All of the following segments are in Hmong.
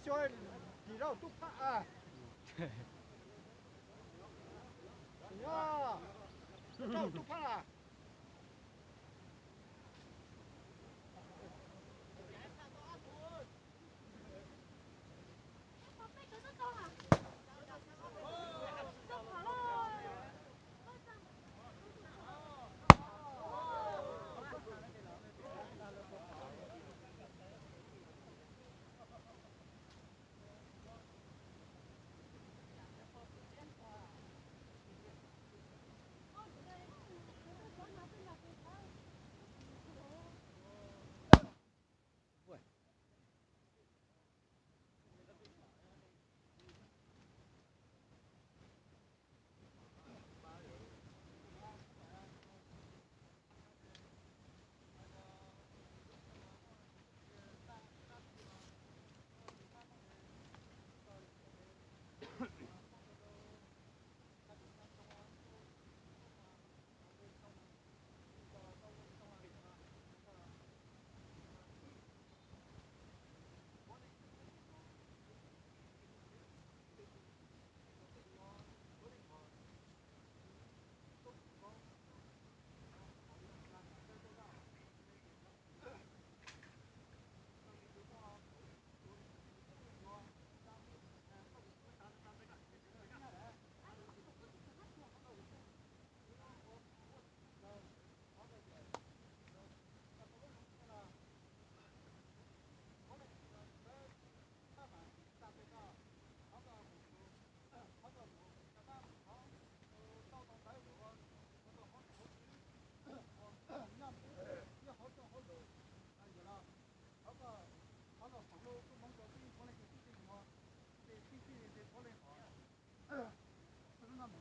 Xyov tim rau tub phab a. Tim rau tub phab a.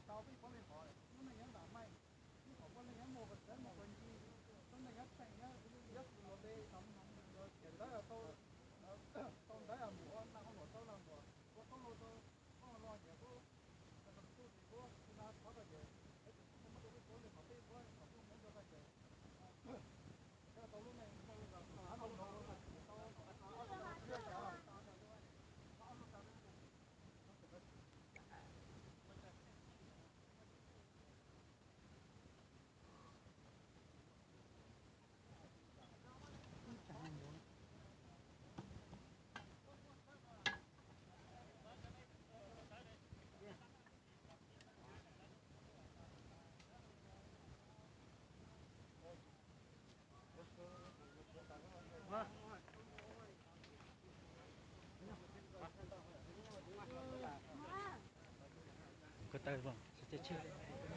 tau peb puav leej pom lub neej nyob nram meej, ib qhov puav leej nyob muaj qhov txawv muaj qhov ncig, lub neej nyob tseem nyob, nyob xws luag npe no, ces ntawd tau, tau ntawd mus ua naj ua luam tau lag luam ua tau luag tau, tau luag ces kuv, tau tus tub ces kuv kuv na thov tau ces, es kuv muab rau peb puav leej kom peb puav kom kuv muab rau tau ces, tau lub neej tau, tau, ko taw los tsis tsheb.